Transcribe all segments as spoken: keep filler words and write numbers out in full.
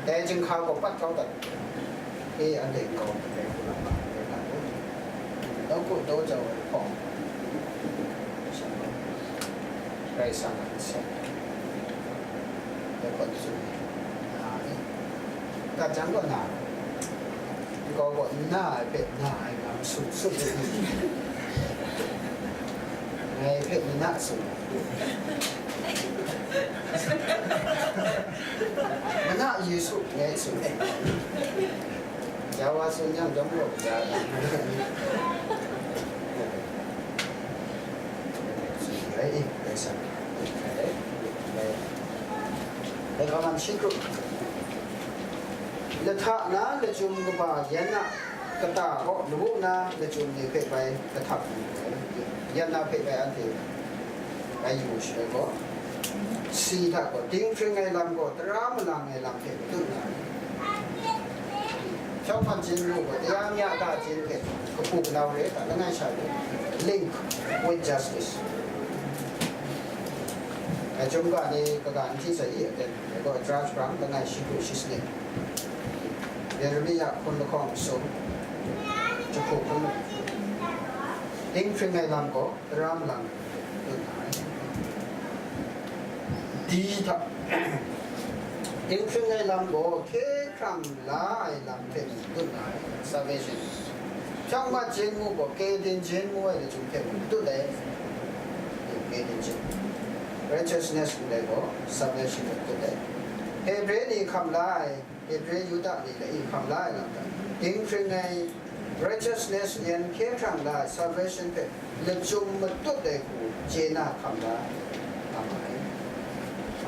Dai jinghka gaw pat kau dat. E, anhte nkau hpe hkrum nga ai rai nga u. Nawku daw jau ai hpawng, Karai Kasang a nsen, dai hpawt tsun ai. Nga ai. Ka jang gaw na, nkau gaw n na ai hpe na ai nga ma sung sung ai. Ngai hpe n na sung. Mana Yesu ngai tsun ai. Jawa tsun yang jawm gaw ja. Rai, rai sa. Rai. Rai, kaman shi kru. Lahta na lachyum kaba yan a kata gaw lawu na lachyum ni hpe bai kahtap lu ai. Yan na hpe bai anhte bai yu shaloi gaw, si hta gaw, dinghpring ai lam gaw tara malang ai lam hte matut nga ai. Shawhpan chyen ru gaw, tayamya ta chyen hte kapu kanau re ai hta langai sha lu, link with justice. Ai, chyum ga ni kaga n hti sai i aten, dai gaw Ezra hprang langai shi kru shi sanit, Yeremia hkun lahkawng masum, jahku hkun, dinghpring ai lam gaw tara malang tut nga ai. Di hta, dinghpring ai lam gaw hkye hkrang la ai lam hpe mung tut nga ai, salvation. Hpyawng mat jen ngu gaw, K D N jen ngu ai lachyum hpe mung tut ai, K D N jen. Righteousness ndai gaw salvation hpe tut ai. Hebre ni hkam la ai, Hebre Yuda ni la e hkam la ai lam hta, dinghpring ai righteousness yan hkye hkrang la ai salvation hpe lachyum matut ai hku chye na hkam la nga ma ai.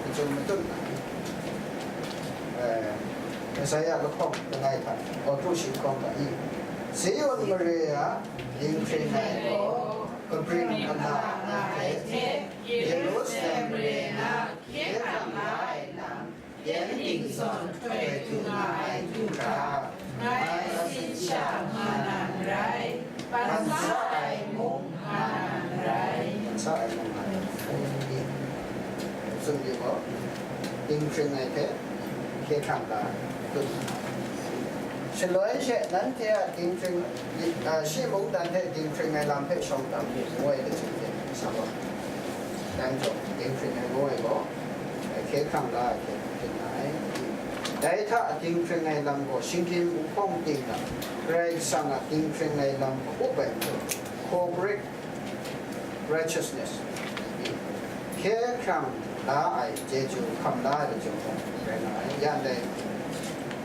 Lachyum matut na, eh, Isaiah lahkawng langai hta, Awpru shi lahkawng hta i, Zion mare a dinghpring ai gaw kabring kana nga ai hte, Yerusalem mare na hkye hkrang la ai lam, yan dingzawn htoi du nga ai du hkra, ngai sin sha nga na n rai, ban sa ai mung nga na n rai. Ban sa ai mung nga na n rai. Tsun yu gaw, dinghpring ai hte hkye hkrang ga tut nga ai. Shaloi she nanhte a dinghpring, a, shi mungdan hte dinghpring ai lam hpe shawng tam ngu ai lachyum hte sa gaw, dan jaw dinghpring ai ngu ai gaw, hkye hkrang la ai hte tut nga ai. Dai hta dinghpring ai lam gaw, shinggyim wuhpawng ting lam, Karai Kasang a dinghpring ai lam ka-up ai majaw, corporate righteousness, hkye hkrang la ai chyeju hkam la ai lachyum gaw rai nga ai. Ya ndai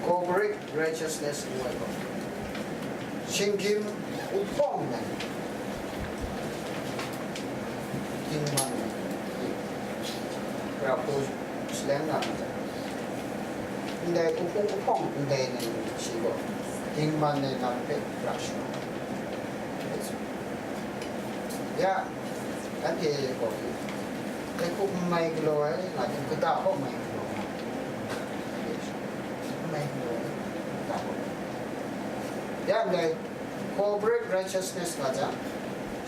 corporate righteousness ngu ai gaw, shinggyim wuhpawng ai, dingman ai, ra hku shaleng nga ai. Ndai wuhpung wuhpawng ndai ni shi gaw, dingman ai lam hpe ra shang ai. Ya, anhte gaw, dai hku n mai galaw ai nga, kata kaw mai galaw nga, n mai galaw ai, kata kaw. Ya ndai corporate righteousness nga jang,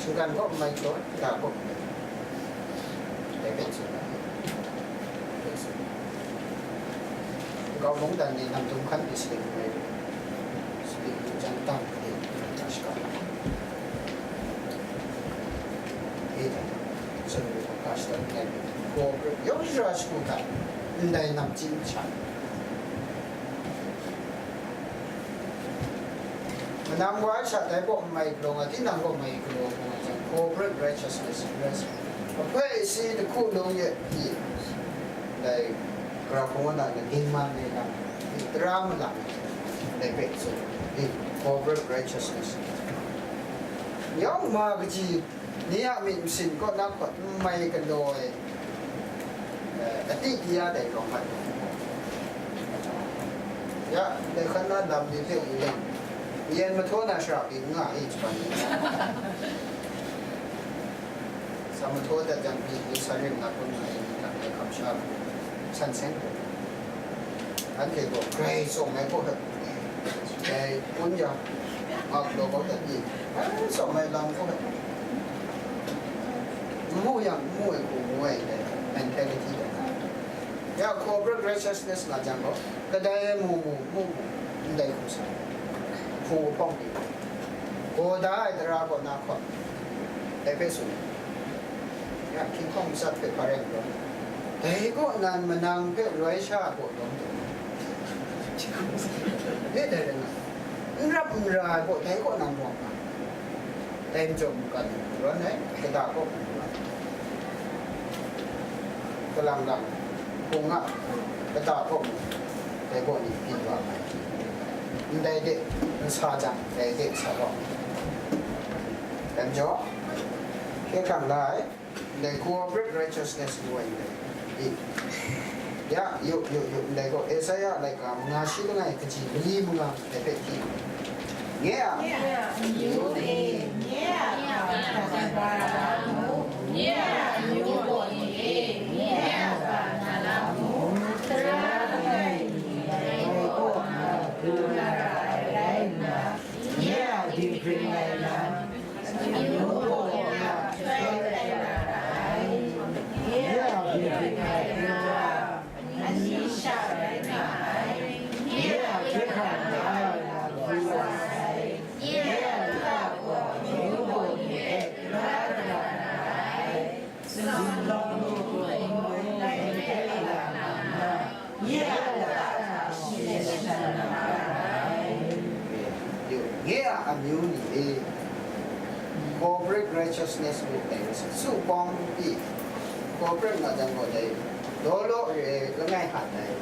shinggan kaw n mai galaw ai, kata kaw. Dai hpe tsun ai. Nkau mungdan ni nam dum hkan mi saling mai, saling jan tang hte ga shakap ai. E dai, salu ga shakap ai, gaw yawng shara shagu hta ndai namchying sha. Manam wa sha dai gaw n mai galaw nga, tinang gaw mai galaw nga jang, corporate righteousness, apoi si dahku nung ye pyi, dai, Gara hpung na dingman ai lam, tara malang, dai hpe tsun, corporate righteousness. Yawng ma kaji ni a myit masin kaw na hkawt n mai galaw ai, eh, ati di ya dai rawng hkat. Ya, dai hkan na lam mi hpe n leng, yen mahtaw na shara pyi n nga i, jahpan ni. Sa mahtaw dat jang, pyi, Yerusalem na hpun na, dai kamsha hku, san seng hku, anhte gaw grai tsawm ai hku hpe, dai kun yang, nga galaw kau dat ni, grai tsawm ai lam hku hpe, n mu yang, n mu ai hku mu ai, dai mentality dat na, Ya, corporate righteousness nga jang gaw, kadai mu mu, mu mu, ndai hku sa, hpung lahpawng ni, gaw da ai tara kaw na hkawt, Ehpesu ni, ya, hkying hkawng matsat hpe hpa rai n taw, dai kaw nan manang hpe roi sha gaw lawm taw, e dai rai nga, n rap n ra ai gaw, dai kaw nan rawng nga. Dai majaw mungkan ni hku rawt ai, kata kaw mung rawt ai. Kalang lang, hpung a kata kaw mung, dai kaw ni byin wa ai. Ndai de n sa jang, dai de sa wa ai. Dai majaw, hkye hkrang la ai, ndai corporate righteousness ngu ai ndai. I, ya, yu, yu, yu, ndai gaw, Esaia laika manga shi langai kaji mali manga ai hpe hti. Nye a, nye a amyu e, nye a ga na lam mu, nye a amyu gaw ni e, nye a ga na lam mu, tara langai mi dai kaw na pru na ra ai rai nna, nye a dinghpring ai lam, amyu gaw na chyoi ai ra ai, nye a dinghpring ai pru a, Ani sha rai nga ai, nye a hkye hkrang la ai lam pru wa sai, nye a lata gaw amyu gaw ni hpe gara gara na ai, zunlawng lu hkrum ai hpe la na nna, nye a lata hta shi let shadan na ma ai. Nye a amyu ni e, corporate righteousness ngu ai, su pawng pyi, corporate nga jang gaw dai, law law re ai langai hkan ai,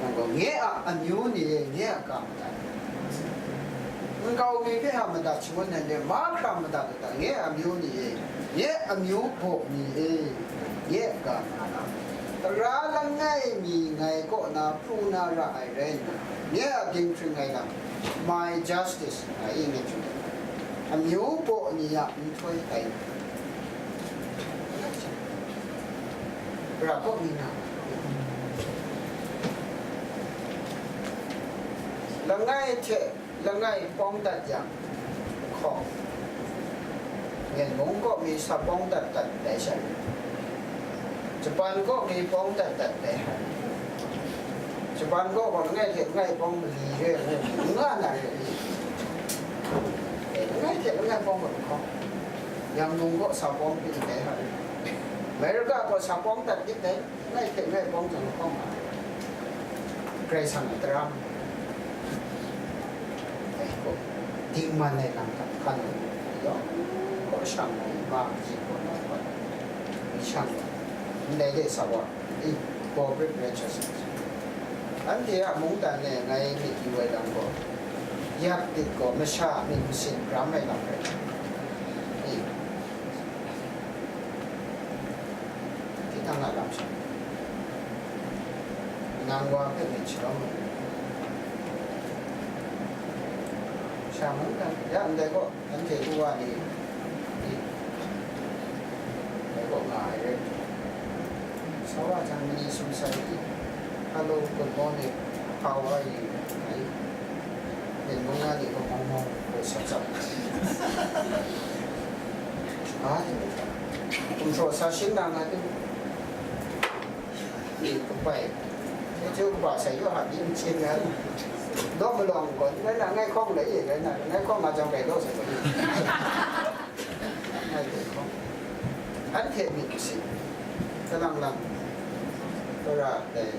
nang gaw, nye a amyu ni e, nye a ga madat, nkau mi hpe hta madat shangun ai, mahkra madat ai ta, nye a amyu ni e, nye a amyu baw ni e, nye a ga nga na, tara langai mi ngai kaw na pru na ra ai rai nna, nye a dinghpring ai lam, my justice, nga i myit hte, amyu baw ni a nhtoi tai. Ra kaw mi na, langai hte langai pawng dat yang, hkawng, Myen mung kaw mi sa pawng dat dat dai sha, Japan kaw mi pawng dat dat dai sha, Japan kaw gaw langai hte langai pawng mali re ngu, n nga na re, langai hte langai pawng gaw hkawng, Yangnung kaw sa pawng pyi dai sha, America kaw sa pawng dat lit dai. Ngai hte ngai pawng jang lahkawng nga ai, Karai Kasang a tara, dai gaw, dingman ai lam hta hkan ai, yawng gaw shang ai, ma kaji gaw na gaw, shang ai, ndai de sa wa, i, corporate righteousness. Anhte a mungdan e ngai myit yu ai lam gaw, yak lit gaw masha myit masin ram ai lam rai. I, Tinang a lam sha, nang wa hpe myit shalawm ai. Sha mung dan, ya ndai gaw, anhte u wa ni, i, dai gaw nga ai rai. Sa wa jang mani sum sai i, hello, good morning, how are you? Ai. Myen mung na ni gaw mawng mawng gaw sa tsap. Nga ai, gumhpraw sa shin na nga ai, ni kabai, chyeju kaba sai yaw hta di n chyen ai, daw malawng gaw, rai na, ngai hkawng lai e, rai na, ngai hkawng nga jang rai law sai gaw, ngai hte hkawng, anhte myit kasi, kalang lang, Torah dai,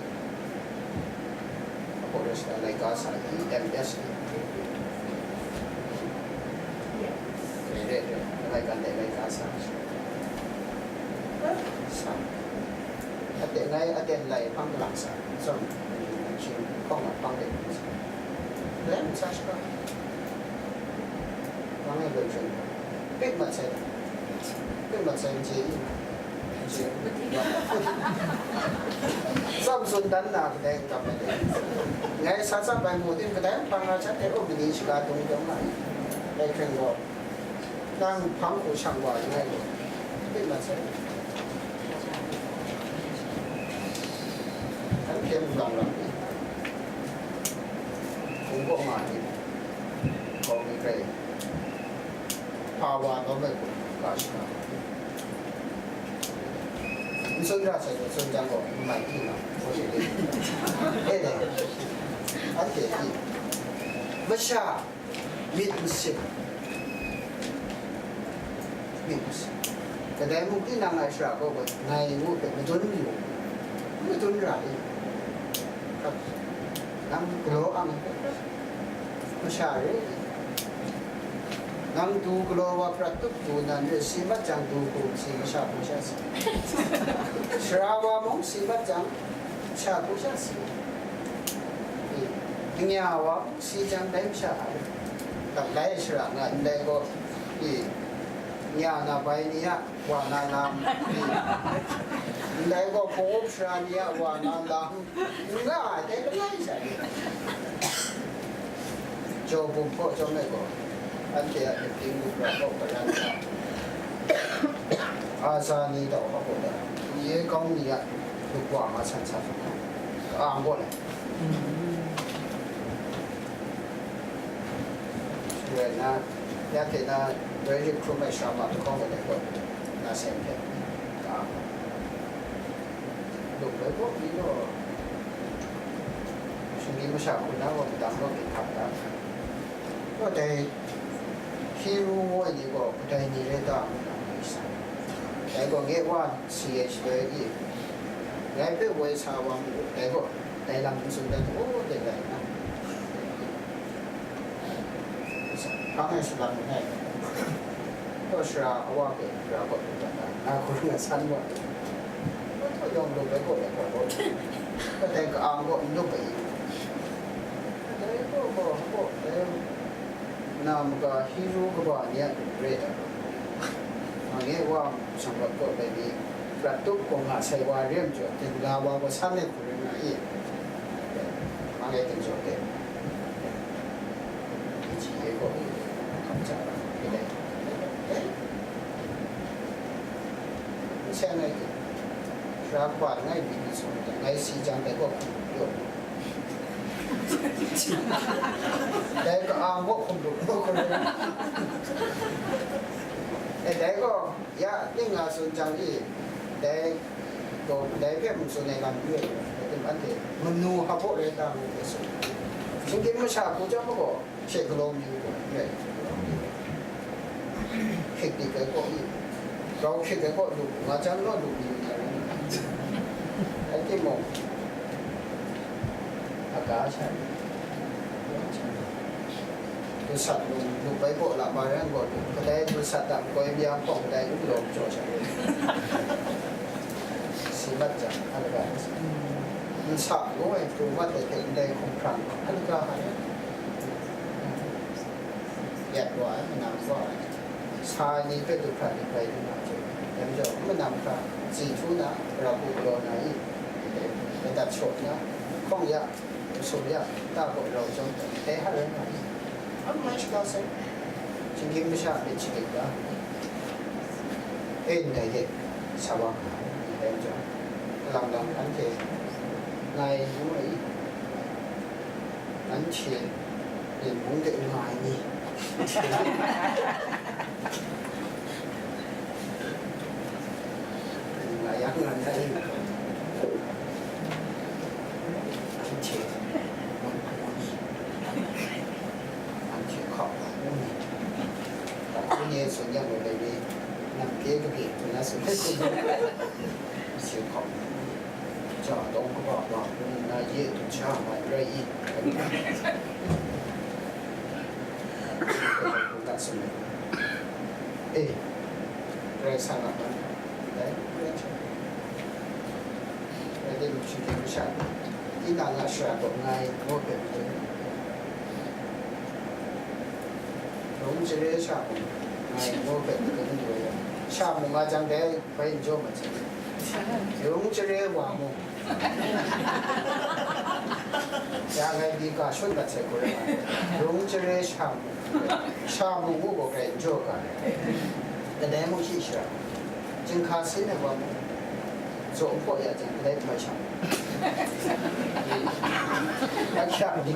Apo Rashta laika sa i, M S i. Re, re, re, laika de laika sa. Sa. Ate ngai, aten lai hpang kalang sa. Song, shin, kong a hpang de sa. Lem sa shika. Wang e bai shing. Pik mat sai. Pik mat sai, nje i. Nje. Tsam tsun dan na kadai n kam ai de. Ngai sa tsap ai mu tin kadai n hpang na sha hte, o, mani shiga dung dung ai. Dai hkring gaw, nang hpang hku shang wa n ai gaw, pik mat sai. An hpyen lang lang ni, hpung kaw ma ni, kaw mi rai. Hpa wa lawm ai hku, ga shana. N tsun ra sai gaw, tsun jang gaw, n mai hti nga, hkaw de de. E dai, anhte hti. Masha myit masin, myit masin. Kadai mung tinang ai shara gaw, ngai ngu hpe madun mayu, madun ra i. Nang galaw ang hpe, masha re. Nang du galaw wa prat tup du nan re, si mat jang du hku si masha hku sha si. Sara wa mung si mat jang masha hku sha si. Nya wa mung si jang dai masha a re. Dap lai shara nga ndai gaw, i, nya na bai ni a wa na lam, i, ndai gaw hpung up sara ni a wa na lam, nga ai dai langai sha ni. Jaw bum hpaw chyawm ai gaw, anhte a myit ting lu pra hpaw garan nga, aza ni dau hpaw da, ye kau ni a lukwa nga san san, ka-ang gaw lai. Shaloi na, ya hte na, roi rit hkrum ai sha ma lahkawng wa dai gaw, na seng hte, ka-ang. Luk bai gaw, ni gaw, shinggyim masha hku na gaw, madang gaw, byin hkap da. Gaw dai, Hpiru ngu ai ni gaw, kadai ni rai ta ngu na, ngai sa. Dai gaw, nge wa si ai shaloi i, ngai hpe woi sa wa mu, dai gaw, dai lam n tsun dan, o, dai rai na. Hpang e salang langai, kaw sara awa hpe sara kaw lu dat na, nga hkun nga san wa, kaw htaw yawng lup ai kaw let wa kaw, kadai ka-ang kaw n lup ai, kadai kaw gaw, kaw dai na maga Hpiru kaba ni a lu re ai, mange wa shang rawt kaw dai ni, prat tup gaw nga sai wa re ai majaw, dingla wa gaw san ai hku rai nga i, mange dingjaw de. Kaji e gaw, kamsham ai, nsen ai, sara kaba langai mi ni sung, ngai si jang dai gaw hkum lu, dai ka-ang gaw hkum lu, e, dai gaw, ya, ning nga tsun jang i, dai gaw, dai hpe n tsun ai lam n rai, anhte manu hpa rai ta ngu hpe tsun. Shinggyim masha hku chyawm gaw, she galaw mi gaw n rai, hkrit dik ai kaw i, grau hkrit ai kaw lu, nga jang naw lu mi na rai. Rai timung, aga sha ni, dusat lu, lu bai kaw la ma rai gaw, kadai dusat dang koi mi yang hpawng kadai n galaw jaw sha ni, si mat jang, a laga, nsa ngu ai pru mat ai hte ndai hkumhkrang, a laga hpa rai. Yat wa ai, manam wa ai, sa ai ni hpe du hkra myit bai lu na hte, dai majaw, manam hkra, tsi htu na, ra hku galaw na i, ladat shaw na, hkawng ya, masum ya, ta gaw rau chyawm, dai hta rai nga i, a mai shaga sai, shinggyim masha myit shagyim ga, e ndai de, sa wa nga ai, dai majaw, alang lang anhte ngai ngu ai i, Anhte Yen mung de nga ai ni? Nga yang nga na rin. Anhte Yen mung ni? Anhte hkau hku ni? Hkau hku ni tsun yang gaw, dai ni, nam pye kabye hku na tsun ai hku ni? Anhte hkau hku ni? Ja tawng kaba wa hpung nna ye dum sha ma n rai i? Ngu na tsun ai. E, Karai Kasang a man, ndai n rai hte, rai timung, shinggyim masha, tinang a shara gaw ngai ngu hpe majaw, lung chare sha mung ngai ngu hpe majaw, sha mung nga jang dai bai n jaw mat sai. Lung chare wa mung, ya ngai di ga shut mat sai hku rai nga, lung chare sha mung, sha mung ngu gaw grai n jaw ga ai. Kadai mung shi shara, chyinghka sin ai wa mung, zaw n paw ya jang, kadai n mai sha mung, a hkya ni,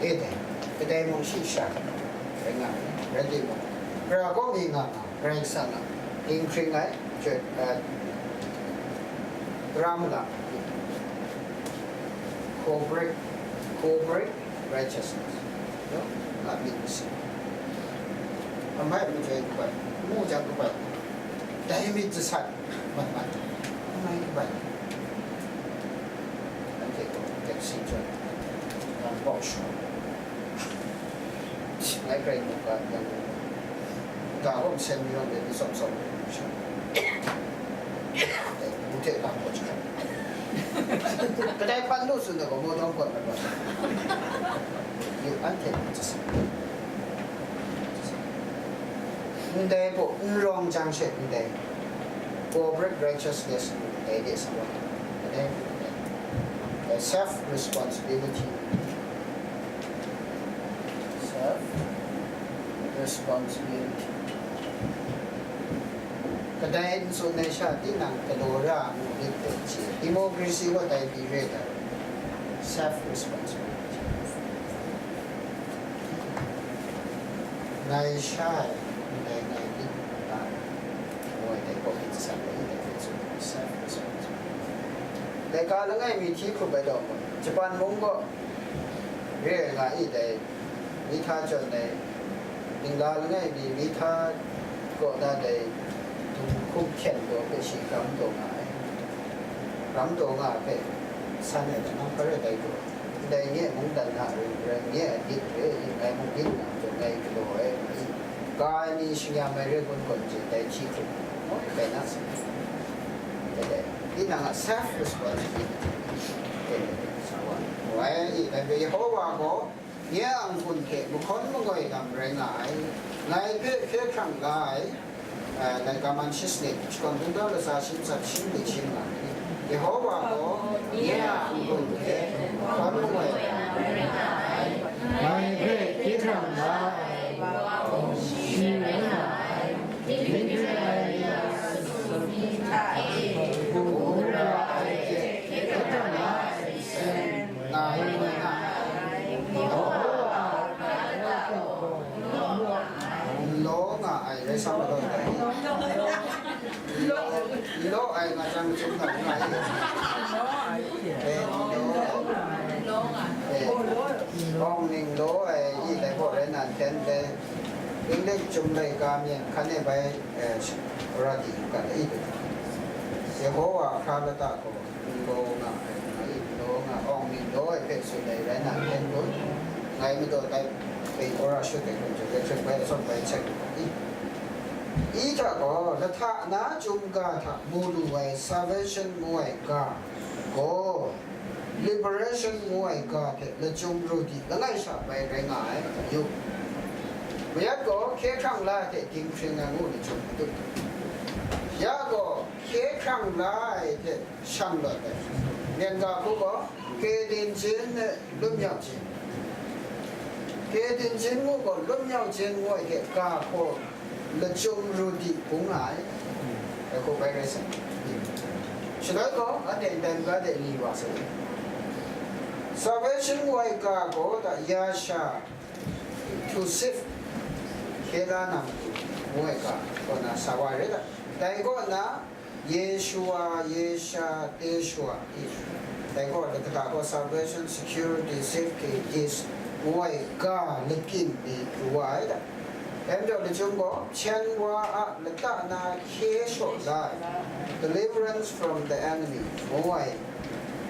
e dai, kadai mung shi shara rai nga ai, rai timung, gara kaw mi nga nga, Karai Kasang a dinghpring ai, Choi, uh, Ram ga, Cobra, Cobra righteousness. No? Nga myit masi. Amhai mu jai kabai, mu jang kabai. Dai myit jasat, mat mat. Amhai kabai. Ante ko, tek si choi. Yang bok shu. Ngai grai mu ga yang. Ga bok sen mi yong de ni sop sop. Mu te lang ko chika. Kadai pan lu sun da ko mo dong ko na ba. Yu an te mu jasat. Ndai bo, nrong jang she ndai. Corporate righteousness ndai de sa wa. Ndai, ndai self responsibility. Self responsibility. Kadai n tsun ai sha, tinang galaw ra mu lit hpe chye. Democracy wa dai pyi re ai. Self responsibility. Ngai sha ai, ndai ngai lit ta ai. Ngai dai kaw hpyi san ai, dai hpe tsun ai, self responsibility. Laika langai mi hti hkrup ai lawm, Japan mung gaw re ai nga i, dai mihta jawn ai, ningla langai mi mihta kaw na dai dum hkum hkyen gaw hpe shi gram taw nga ai. Gram taw nga ai hpe san ai, nang hpa rai tai gaw, ndai nye mungdan na ring rai, nye a lit re, ngai mung lit nga jaw, ngai galaw ai, nga i, ka ai ni shing-yam ai re gun gaw, je dai hti hkrup, ngai bai na sa. Dai, dai, tinang a self responsibility. Eh, sa wa, wai, i, dai hpe Yehowa gaw, nye a n-gun hte mahkawn mangoi lam rai nga ai, ngai hpe hkye hkrang la ai, eh, laika man shisnit, shakawn kungdawn latsa shim tsat shim ni shim nga ai. Yehowa gaw nye a n-gun hte mahkawn mangoi lam rai nga ai, ngai hpe hkye hkrang la ai, shi rai nga ai, myit re ai ni a sumsum ni hta e, hkungga ai hte hkye hkrang la ai nsen, nga ai, nga ai. Law nga ai, rai sa ma law nga ai. Law ai nga jang chyum nga nga ai. Eh, law. Eh, bawng ning law ai, i dai gaw rai na hten dai. English chyum laika myen hkan e bai, eh, ora di yu gat ai. Yehowa hkra lata gaw, n law nga ai, nga i n law nga, awng mi n law ai hpe tsun ai rai na, n gun, ngai madaw tai hpe ora shut ai hkum jang, hkyen bai atsawm bai hte i. I hta gaw, lahta na chyum ga hta mu lu ai salvation ngu ai ga gaw, liberation ngu ai ga hte lachyum ru di langai sha bai rai nga ai, yu. Mayat gaw, hkye hkrang la ai hte dinghpring ai ngu lachyum matut. Ya gaw, hkye hkrang la ai hte shanglawt ai. Myen ga hku gaw, ကယ်တင်ခြင်းနှင့် လွတ်မြောက်ခြင်း. ကယ်တင်ခြင်း ngu gaw, လွတ်မြောက်ခြင်း ngu ai hte ga hkaw lachyum ru di bung nga ai. Ai hku bai rai sai. Shaloi gaw, anhte ndai maga de li wa sai. Salvation ngu ai ga gaw, da ya sha, to save, hkye la na matu ngu ai ga kaw na sa wa ai rai da. Dai kaw na, Yeshua, Yesha, Teshua, i. Dai gaw, lata gaw salvation, security, safety, peace, ngu ai ga lakyim ni pru wa ai da. Dai majaw lachyum gaw, hpyen wa a lata na hkye shaw la ai, deliverance from the enemy, ngu ai,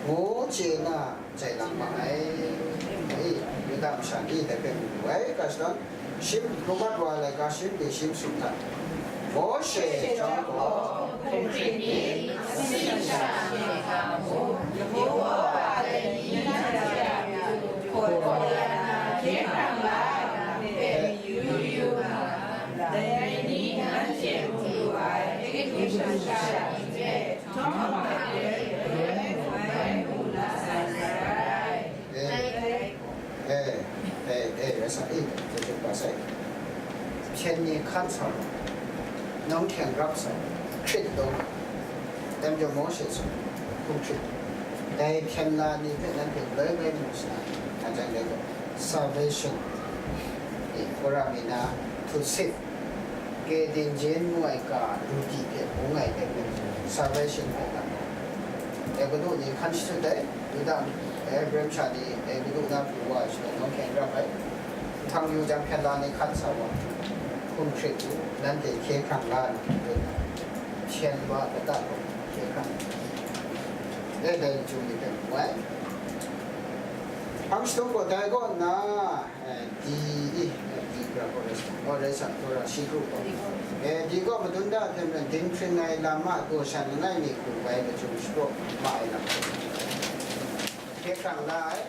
ngu chye na, jai lang ma ai. Dai, Yuda masha ni dai hpe mu lu ai, ga shadawn, shim, Rumat wa ai laika shim byin shim sum hta, Mawshe chyawm gaw, hkunghkrit ni, asi masha ni hta mung, Yehowa dai ni nanhte a matu hkaw ya na hkye hkrang la ai lam hpe yu yu nga, dai ni nanhte mu lu ai, Egutu masha ni hpe, Eh, eh, eh, eh, rai sa, eh, zajuk ba sai. Hpyen ni hkan sa, nawng hkyeng rap sa, hkrit law, dai majaw Mawshe tsun, hkunghkrit, dai hpyen la ni hpe nanhte galoi galoi mu sa, a jang dai gaw, salvation, eh, Ora mi na, to save. Ke dinjen ngu ai ga, lu di hte bung ai hte mung, salvation hpe lam. Egutu ni hkan shadut ai, Yuda, Ebrahim sha ni, Egutu na pru wa ai shaloi nawng hkyen rap ai. Nhtang yu jang hkyen la ni hkan sa wa, hkum hkrit u, nanhte hkye hkrang la na, hpyen wa lata gaw hkye hkrang. E dai jung ni hpe mu ai. Hpang shadum gaw dai kaw nna, eh, di, i, di, ora, ora, ora, shi kru gaw. Eh, di gaw madun da hte maren dinghpring ai lam a daw shan langai mi hku bai lachyum shapraw ma ai lam. Hkye hkrang la ai,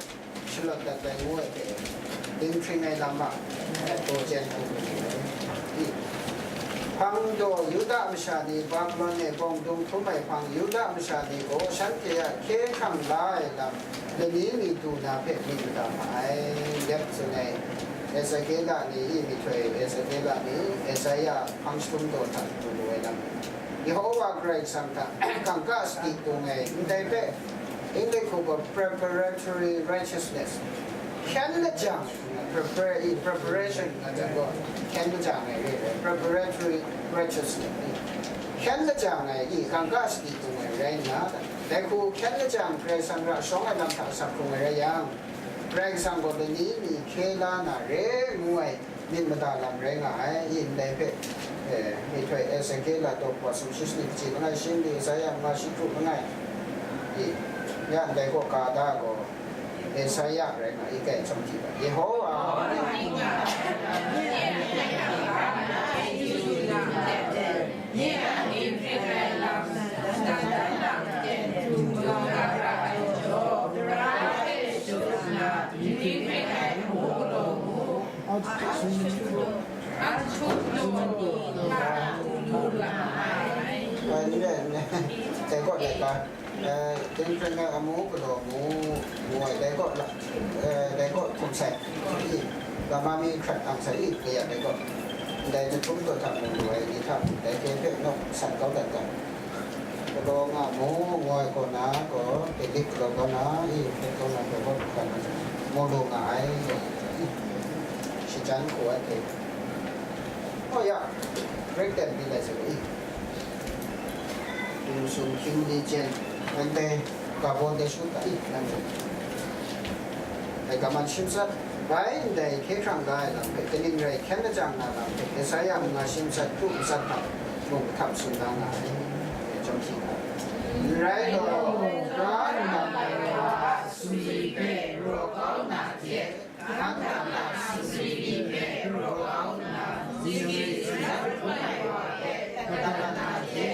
shalawt dat ai ngu ai hte, dinghpring ai lam a, eh, daw chyen hku lu ai. I, hpang daw Yuda masha ni Babilon e bawng dung hkrum ai hpang Yuda masha ni gaw shanhte a hkye hkrang la ai lam, lani mi du na hpe myit mada ma ai, dep tsun ai. Ezekiela ni, i myihtoi Ezekiela ni, Esaia hpang shadum daw hta du lu ai lam. Yehowa Karai Kasang hta kangka sadi tung ai, ndai hpe English hku gaw preparatory righteousness. Hkyen lajang, prepare, i preparation nga jang gaw, hkyen lajang ai re ai, preparatory righteousness. Hkyen lajang ai, i kangka sadi tung ai rai nna, dai hku hkyen lajang Karai Kasang ra shawng ai lam hta asak hkrung ai rai yang, Karai Kasang gaw lani mi hkye la na re ngu ai myit mada lam rai nga ai, i ndai hpe, eh, myihtoi Ezekiela daw kaba sumshi sanit kaji langai, shi mali Esaia manga shi kru langai, i, ya ndai kaw ga da gaw, Esaia rai nga i, kai chyawm hti ga, Yehowa. Dai kaw laika, eh, dinghpring ai amu galaw mu, mu ai, dai kaw la, eh, dai kaw hkum sai, i, lama mi hkrat ang sai, i, kaya dai kaw, ndai jahtum daw hta mu lu ai ni hta, dai hte hpe naw san kau dat ga. Galaw nga mu, mu ai kaw na gaw, David galaw kau na, i, hpe kau na, gaw, gaw, gaw, mu lu nga ai, i, shachyan hku ai hte. Oh ya, break that be like i. Yung sung hkying ni jen, ante, ka bon de shu ta i, nang. Dai ga man shim sat, bai ndai hkye hkrang la ai lam hpe, kaning rai hkyen lajang na lam hpe, Esaia manga shim sat, hkru matsat hta, mung htam tsun da nga ai, e, chyawm hti nga ai. N rai law, ga nlang ai wa a sumri hpe raw kau na hte, hkang hkang a sumri ni hpe raw kau nna, sumri sumrat hkrum ai wa hpe, kata na hte,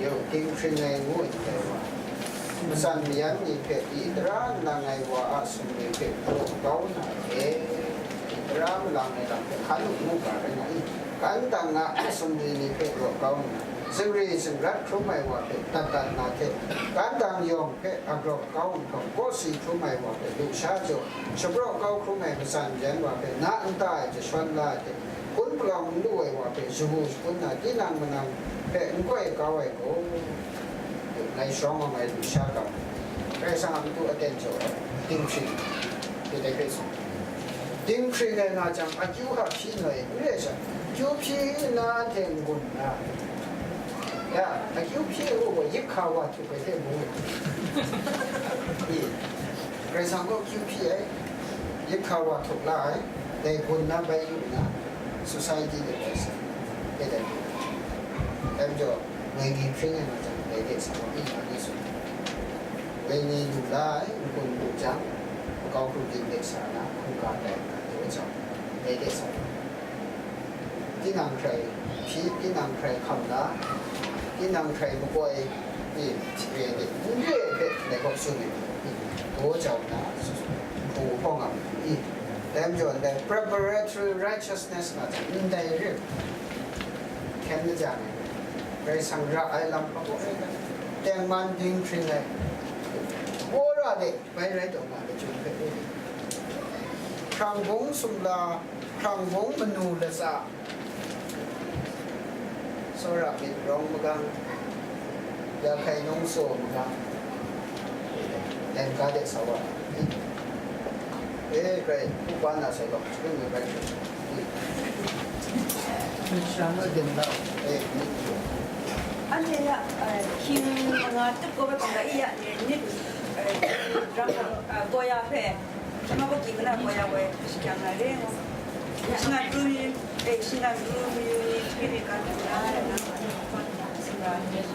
Yau, dinghpring ai ngu ndai wa, matsan mayan ni hpe i tara nlang ai wa a sumri hpe raw kau na hte, i tara malang ai lam hpe hkan u mu ga rai nga i, kan dang a sumri ni hpe raw kau nna, sumri sumrat hkrum ai wa hpe dat dat na hte, kan dang yawng hpe agrawp kau nhtawm, kawsi hkrum ai wa hpe lusha jaw, shapraw kau hkrum ai matsan mayan wa hpe na nta e jashawn la ai hte, hpun palawng n lu ai wa hpe shagu shapun na, tinang manang hpe n koi kau ai gaw, ngai sharawng ai lusha ga, Karai Kasang a matu aten jaw ai, dinghpring, dai hpe tsun. Dinghpring ai nga jang, akyu hka hpyi noi n re ai sha, akyu hpyi nna anhte n-gun nna, ya, akyu hpyi u gaw, yik hka wa htup ai hte mung, i, Karai Kasang gaw akyu hpyi ai, yik hka wa htup la ai, dai gun na bai yu nna, society de bai sa, e dai, dai majaw, wenyi hpring ai nga jang, dai de sa wa mi nga ni sut. Wenyi lu la ai, n-gun lu jang, makau hkunggyim de sa na, hkungga tai na, dai chyawm, dai de sa. Tinang hkrai hpyi, tinang hkrai hkam la, tinang hkrai makoi, i, re de, n re ai hpe, dai gaw tsun ai, i, daw jau na, hpu hpawng a, i, dai majaw ndai preparatory righteousness nga hte ndai re, hkyen na jang ai, Karai Kasang ra ai lam hpaw ai, tengman dinghpring ai, wora de, bai rai taw nga ai chyum hpe, hkrang bung sumla, hkrang bung manu latsa, tsawra myit rawng magang, ya hkai nung saw magang, tengka de sa wa, e, grai, upa na sai gaw, chyum ai rai. Anhte ya, eh, hkying manga tup kau ai hpang ga i ya ni, nit, eh, rang, eh, goya hpe, hkying manga ki mana goya woi, shi kyang na re ngo. Shi na gru ni, eh, shi na gru ni, shi ni ka na, na, na, na, na, na,